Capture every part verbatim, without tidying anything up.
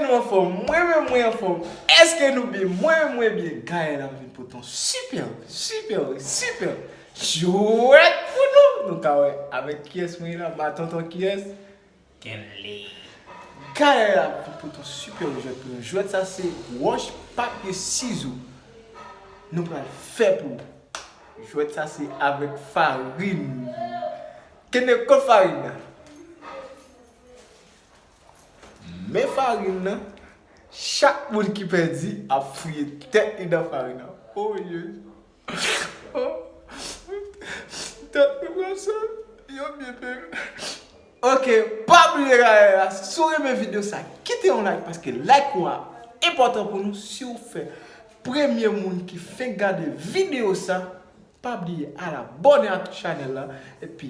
Nou anfòm, mwen menm mwen anfòm. Èske nou byen? Mwen menm mwen byen. Gaël ap vin pote yon sipè, sipè, sipè jwèt pou nou. Nou ka wè avèk kiyès mwen ye la, ma tonton kiyès? Kenley. Gaël ap vin pote yon sipè jwèt pou nou. Jwèt sa se wòch, papye, sizo. Nou pral fè pou ou. Jwèt sa se avèk farin. Kenley, kot farin nan? Men farin nan, chak moun ki pèdi ap fouye tèt li nan farin nan. Oh, Jezi. Oh. Tèt mwen pral sal. Yo byen peye. Ok, pa bliye gade la. Si w renmen videyo sa, kite yon like paske like ou a enpòtan pou nou. Si w fè premye moun ki fenk gade videyo sa, pa bliye al abòne ak chanèl la. Epi,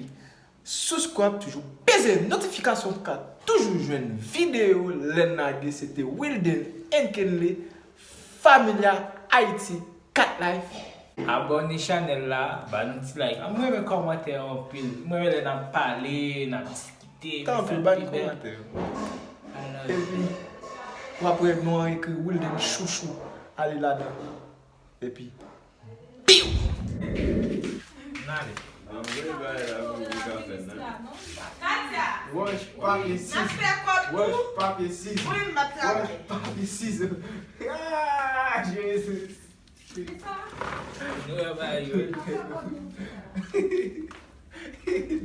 subscribe, toujou peze notifikasyon pou ka toujou jwenn videyo lè n lage. Se te Wilden and Kenley, Familia Haiti, Cat Life. Abòne chanèl la, ba nou ti like. Mwen renmen kòmantè anpil. Mwen renmen lè n ap pale, n ap diskite. Tanpri, ba nou kòmantè. Epi, w ap wè non an ekri Wilden Chouchou, ale ladan. Epi, piw! N ale. Wòch, papye, sizo. Wòch, papye, sizo. Wòch, papye, sizo. Ah, Jezi. Nou wè bagay yo.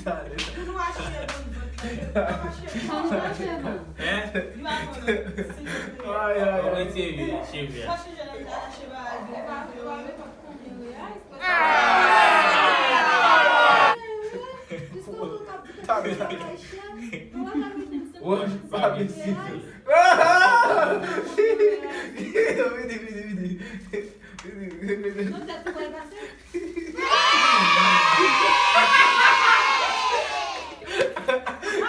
Talè. Pou nou achte bon vant la. Pou nou achte bon. Hein? Li pa bon non. Silvouplè. Ay, ay, ay. Mwen retire cheve a. Mwen chanje nan ta achte bagay yo. Talè, talè. Wòch, papye, sizo. Vini, vini, vini. Vini, vini, vini.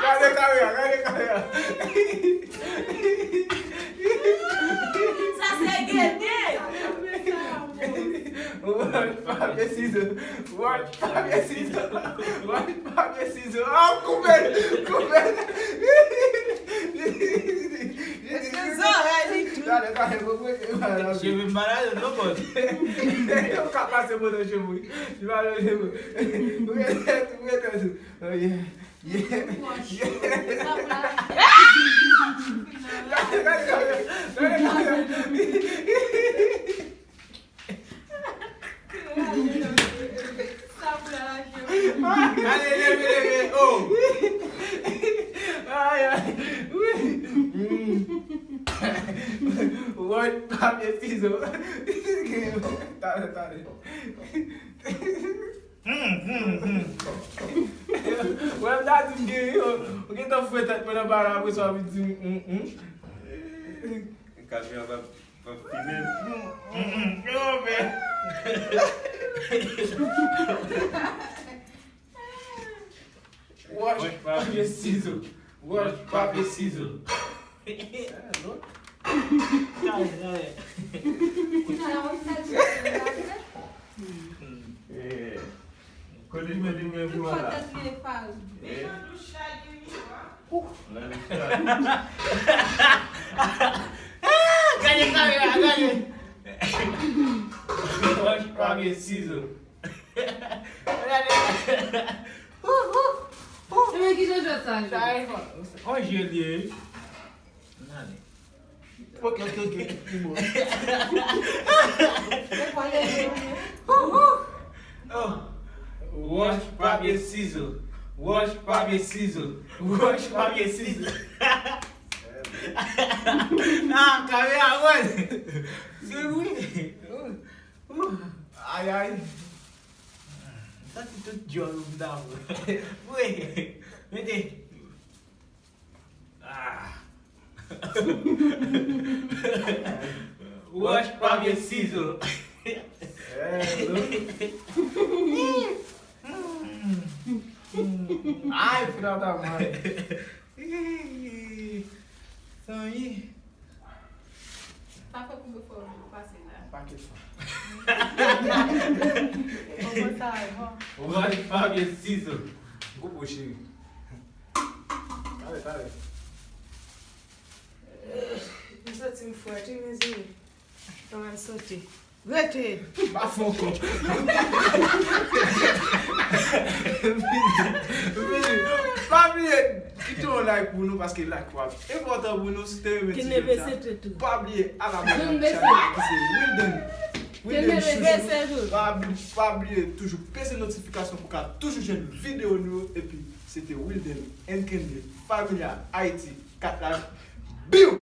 Gade kamera, gade kamera. Sa se gete. Wòch, papye, sizo. Wòch, papye, sizo. Wòch, papye, sizo. Ah, koupe l, koupe l. Eske zòrèy li tou? Gade, gade, mwen, mwen, mwen, mwen. Cheve m pa la, non, bòs. Yo ka pase mwen nan cheve. Li pa nan cheve. Mwen, mwen, mwen, mwen. Oh, yeah. Yeah. Yeah. Ale, leve, leve. Oh. Ay, ay. Wi. Mm. Wòch, papye, sizo. Talè, talè. Hmm, hmm, hmm. Wè, m ta di m gen yo. Ou gentan fouye tèt mwen nan bagay la, apre sa w ap di m, hmm, hmm. Kamera p ap, p ap fime. Hmm, hmm, hmm. Yo, men. Wòch, papye, sizo. Wòch, papye, sizo. Kote mwen te mwen pou la. Gade kamera, gade. Wòch, papye, sizo. Gade. Ou, ou, ou. Se mwen ki jan jwèt sa, sa e fò. On je li ye. N ale. Ok, ok, ok. Li bon. Oh. Wòch, papye, sizo. Wòch, papye, sizo. Wòch, papye, sizo. Ah, kamera mwen. Se vre. Ay, ay. Sa se tout djòl ou vin avè. Wi. Mete. Ah. Wòch, papye, sizo. Ay, fina ta mal. Sanyi. Sa fè konbyen fwa ou pase la? Pakèt fwa. Kòman sa va? Wòch, papye, sizo. Gwo bo cheri. Talè, talè. Wè ti mezi. Kòman l sote? Rete. Pa fon kò. Pa bliye kite yon like pou nou paske like w ap enpòtan pou nou. Si te renmen ti jèn sa, pa bliye abòne ak chanèl la ki se Wilden. Wilden Chouchou. Pa bliye, pa bliye toujou peze notifikasyon pou ka toujou jwenn videyo nou yo. Epi se te Wilden and Kenley, Familya Ayiti, kat la. Biw!